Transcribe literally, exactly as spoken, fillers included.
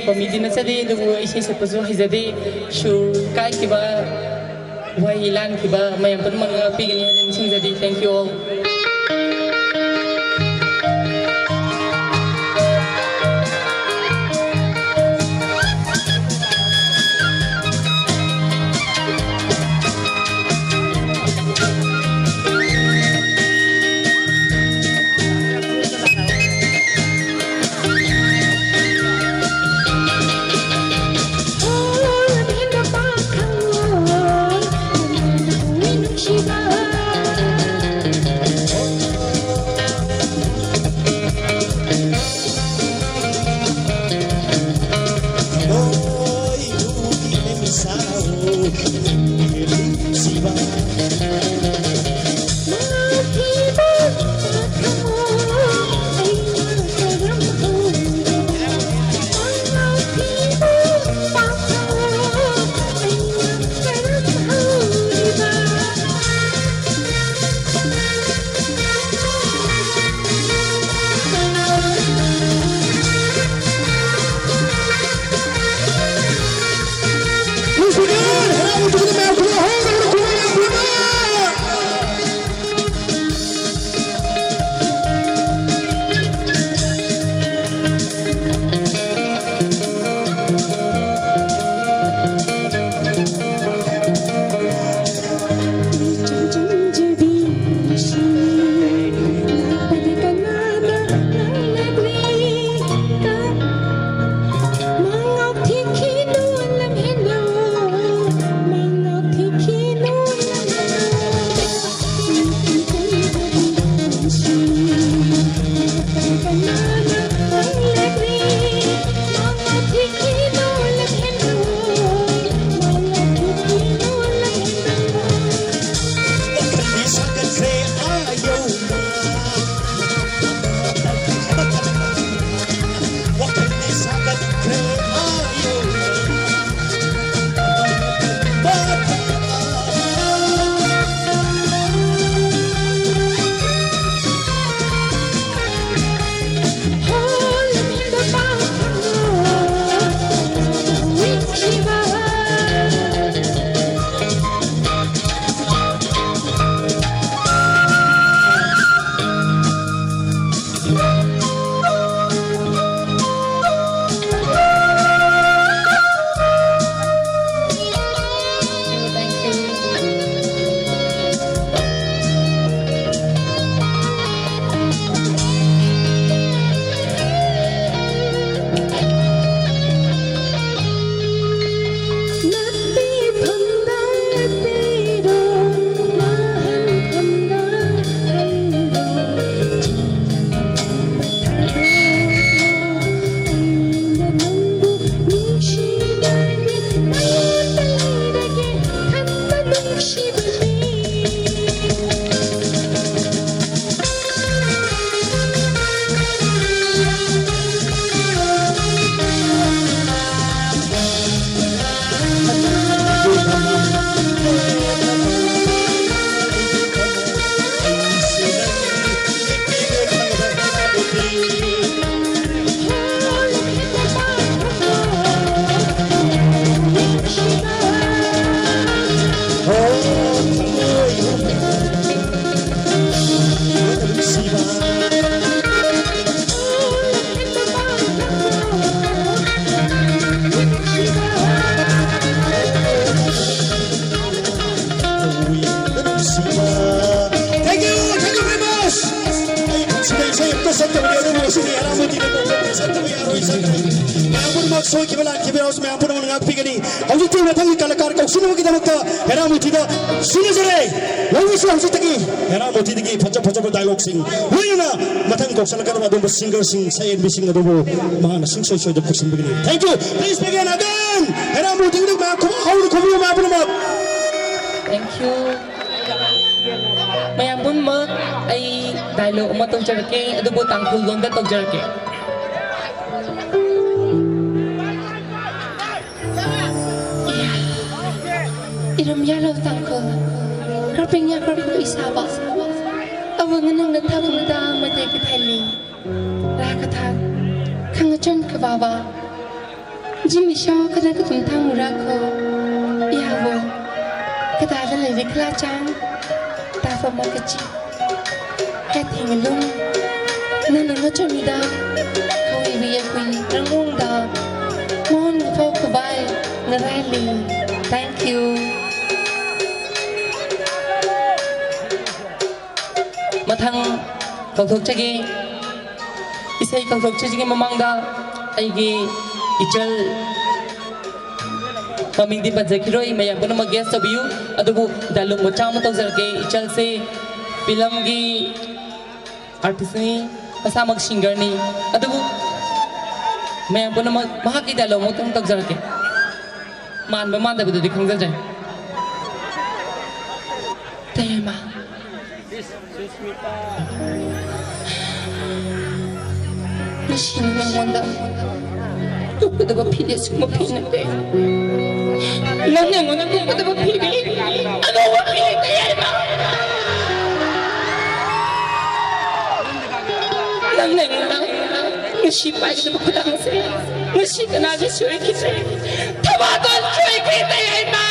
Comedy ꯅꯠꯆꯗꯦ, ꯑꯗꯨꯕꯨ ꯏꯁꯩ ꯁꯛꯄꯁꯨ ꯍꯩꯖꯗꯦ꯫ ꯁꯨꯔ ꯀꯥꯏꯈꯤꯕ, ꯋꯥꯍꯩ ꯂꯥꯟꯈꯤꯕ ꯃꯌꯥꯝ ꯄꯨꯝꯅꯃꯛ ꯉꯥꯛꯄꯤꯒꯅꯤ ꯍꯥꯏꯅ ꯅꯤꯡꯁꯤꯡꯖꯔꯤ꯫ Thank you all. ꯍꯦꯔꯥꯃꯣꯇꯤꯗ ꯀꯧꯖꯒꯦ꯫ ꯁꯛꯇꯕ ꯌꯥꯔꯣꯏ, ꯁꯛꯇꯕ꯫ ꯃꯌꯥꯝ ꯄꯨꯝꯅꯃꯛ ꯁꯣꯏꯈꯤꯕ ꯂꯥꯟꯈꯤꯕ ꯌꯥꯎꯔꯁꯨ ꯃꯌꯥꯝ ꯄꯨꯝꯅꯃꯛꯅ ꯉꯥꯛꯄꯤꯒꯅꯤ꯫ ꯍꯧꯖꯤꯛꯇꯤ ꯃꯊꯪꯒꯤ ꯀꯂꯥꯀꯥꯔ ꯀꯧꯁꯤꯟꯅꯕꯒꯤꯗꯃꯛꯇ ꯍꯦꯔꯥꯃꯣꯇꯤꯗ ꯁꯤꯟꯅꯖꯔꯦ꯫ ꯂꯧꯃꯤꯁꯨ ꯍꯧꯖꯤꯛꯇꯒꯤ ꯍꯦꯔꯥꯃꯣꯇꯤꯗꯒꯤ ꯐꯖ ꯐꯖꯕ ꯗꯥꯏꯂꯣꯛꯁꯤꯡ ꯂꯣꯏꯅꯅ ꯃꯊꯪ ꯀꯧꯁꯤꯜꯂꯛꯀꯗꯕ ꯑꯗꯨꯒꯨꯝꯕ ꯁꯤꯡꯒꯔꯁꯤꯡ, ꯁꯛꯍꯦꯟꯕꯤꯁꯤꯡ ꯑꯗꯨꯕꯨ ꯃꯍꯥꯛꯅ ꯁꯨꯡꯁꯣꯏ ꯁꯣꯏꯗꯅ ꯀꯧꯁꯤꯟꯕꯤꯒꯅꯤ꯫ Thank you. Please begin again. ꯍꯦꯔꯥꯃꯣꯇꯤꯗ ꯃꯌꯥꯝ ꯈꯨꯕꯥꯛ ꯍꯧꯅ ꯈꯨꯕꯤꯌꯨ ꯃꯌꯥꯝ ꯄꯨꯝꯅꯃꯛ꯫ Thank you. ꯃꯌꯥꯝ ꯄꯨꯝꯅꯃꯛ, ꯑꯩ ꯗꯥꯏꯂꯣꯛ ꯑꯃ ꯇꯧꯖꯔꯛꯀꯦ, ꯑꯗꯨꯕꯨ ꯇꯥꯡꯈꯨꯜ ꯂꯣꯟꯗ ꯇꯧꯖꯔꯛꯀꯦ꯫ Iram yalo tangkul, karping ya karping isaba, awangan ang natapang da matay kitali. Rakatan, kangachan kababa. Jimmy Shaw kada katum tang murako. Yawo. Kada da lady klachang. Tafa makachi. Kating lung. Nana no chamida. Kawi wiya kui. Rangung da. Mon fo kubai. Ngarali. Thank you. ꯃꯊꯪ ꯀꯧꯊꯣꯛꯆꯒꯦ꯫ ꯏꯁꯩ ꯀꯧꯊꯣꯛꯆꯗ꯭ꯔꯤꯉꯩ ꯃꯃꯥꯡꯗ ꯑꯩꯒꯤ ꯏꯆꯜ ꯃꯃꯤꯡꯗꯤ ꯄꯟꯖꯈꯤꯔꯣꯏ, ꯃꯌꯥꯝ ꯄꯨꯝꯅꯃꯛ gas ꯇꯧꯕꯤꯌꯨ꯫ ꯑꯗꯨꯕꯨ dialogue ꯃꯆꯥ ꯑꯃ ꯇꯧꯖꯔꯛꯀꯦ꯫ ꯏꯆꯜꯁꯦ ꯐꯤꯂꯝꯒꯤ ꯑꯥꯔꯇꯤꯁꯅꯤ, ꯃꯁꯥꯃꯛ ꯁꯤꯡꯒꯔꯅꯤ꯫ ꯑꯗꯨꯕꯨ ꯃꯌꯥꯝ ꯄꯨꯝꯅꯃꯛ ꯃꯍꯥꯛꯀꯤ ꯗꯥꯏꯂꯣꯛ ꯑꯃꯇꯪ ꯇꯧꯖꯔꯛꯀꯦ꯫ ꯃꯥꯟꯕ ꯃꯥꯟꯗꯕꯗꯨꯗꯤ ꯈꯪꯖꯗ꯭ꯔꯦ꯫ ꯇꯌꯥꯏꯃ꯫ ꯉꯁꯤꯅ ꯅꯉꯣꯟꯗ ꯎꯞꯀꯗꯕ ꯐꯤꯗꯤ ꯑꯁꯨꯝꯕ ꯐꯤ ꯅꯠꯇꯦ꯫ ꯅꯪꯅ ꯑꯩꯉꯣꯟꯗ ꯎꯞꯀꯗꯕ ꯐꯤꯗꯤ ꯑꯅꯧꯕ ꯐꯤ ꯂꯩꯇꯦ ꯍꯥꯏꯕ꯫ ꯅꯪꯅ ꯑꯩꯉꯣꯟꯗ ꯉꯁꯤ ꯄꯥꯏꯒꯗꯕ ꯈꯨꯗꯥꯡꯁꯦ ꯉꯁꯤ ꯀꯅꯥꯒꯤ ꯁꯣꯏꯈꯤꯗ꯭ꯔꯦ? ꯊꯕꯥꯇꯣꯟ ꯁꯣꯏꯈ꯭ꯔꯦ ꯇꯌꯥꯏꯃ꯫